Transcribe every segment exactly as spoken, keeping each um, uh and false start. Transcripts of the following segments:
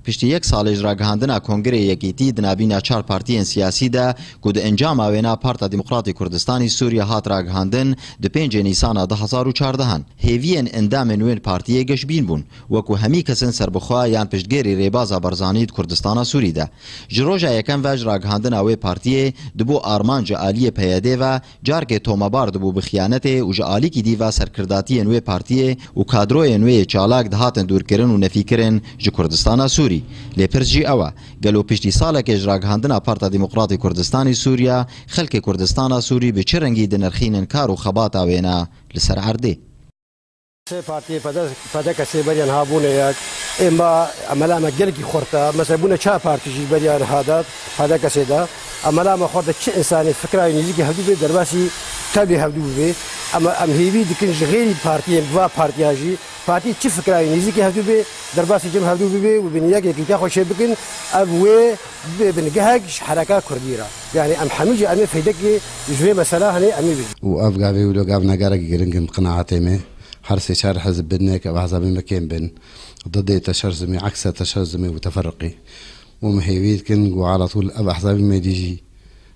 Piştî yek salê ji ragihandina Kongreyê Yekîtî di navîna çar partiyên siyasî de ku di encama wê na Parta Demokratî Kurdistanî Sûriye hat ragihandin, di pêncê Nîsana du hazar û çardehan, hêviyên endamên wê partiyê geşbîn bûn, wekû hemî kesin serbixwe yan piştgêrî rêbaza Barzanî di Kurdistana Sûrî de. Ji roja yekem ve ji ragihandina wê partiyê dibû armanc ji aliyê P Y D ve carkê tomebar dibû bi xiyanetê û ji alîkî dî ve serkirdatiyên wê partiyê û kadroyên wê yê çalak dihatin dûrkirin û nefîkirin ji Kurdistana Sûrî. Lê pirs jî ew e, gelo piştî salekê ji ragihandina Parta Demokratî Kurdistanî Sûriye, xelkê Kurdistana Sûrî bi çi rengî dinirxînin kar û xebata wêne li ser erdê? Sê partiyê P D, P D K S beriyan ha bûne yek. Ê me emela me gelekî xurt e. Mesela bûne çar partî jî beriyan ha de, P D K S de. Emela me xurt e çi însanê fikrayê nêzîkî hevdû bê, derbasî tevlî hevdû bibê. Em, em hêvî dikin ji xêrî partiyên, va partiya jî, partî çi fikrayê nêzîkî hevdû bê, derbasî cem hevdû bibê û bin yek yekîtiya xwe çê bikin. Ev wê bibe bingehek ji hereka kurdî re. Yani em hemî jî em ê feydekê ji vê mesela hene em ê bibin. Û ev gavê wilo gavna gelekî giring in bi qenaetê me. Her sê çar hizb bidnek ev ehzabê me kêm bin. Didê teşerzimê, ekse teşerzimê û teferruqê. Û me hêvî dikin ku alatûl ev ehzabê me dî jî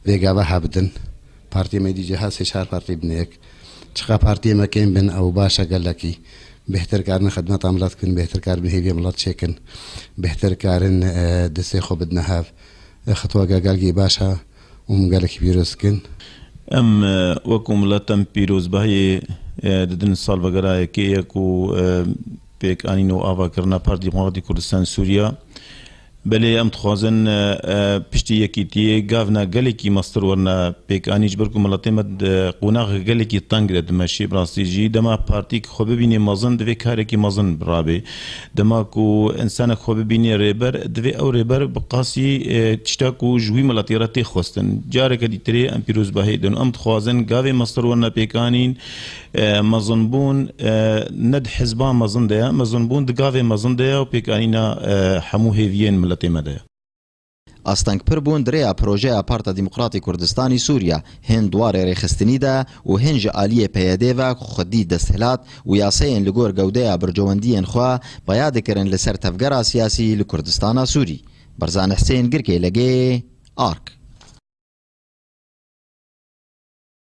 vê gava hebidin. Partiyê me dî jî her sê çar partî bine yek. Çiqa partiyê me kêm bin ew baş e gelekî. Bêhtir karin xidmeta milet bikin, bêhtir karin hêviyê milet çêkin. Bêhtir karin, e, destê xwe bidine hev. E, xitweke gelkî baş e û min gelekî pîroz dikin. Em, e, wekû milet em pîrozbahiyê, e, didin salvegera yekê ye ku, e, pêkanîn û avakirina Partî Demokratîk Kurdistan Sûriya. Belê em dixwazin, e, e, piştî yekîtiyê gavna gelekî mestir werine pêkanîn, ji ber ku miletê me di qonaxê gelekî teng de dimeşî, bi rastî jî dema partîk xwe bibînê mezin, divê karekî mezin rabê. Dema ku însanek xwe bibînê rêber, divê ew rêber bi qasî, e, tişta ku ji wî miletê re tê xwestin. Careke dîtirê em pîrozbahî din. Em dixwazin gavê mestir werine pêkanîn, e, mezinbûn, e, ne di hizba mezin de ye, mezinbûn di gavê mezin de ye û pêkanîna, e, hemû hêviyên miletê me de ye. Astengpirbûn di rêya projeya Parta Demokratîk Kurdistanî Sûriye hin di warê rêxistinî de û hin ji aliyê P Y D ve ku xwedî desthilat û yasayên li gor gewdeya berjewendiyên xwe peya dikirin li ser tevgera siyasî li Kurdistana Sûrî. Barzan Husên, Girkê Legê, Ark.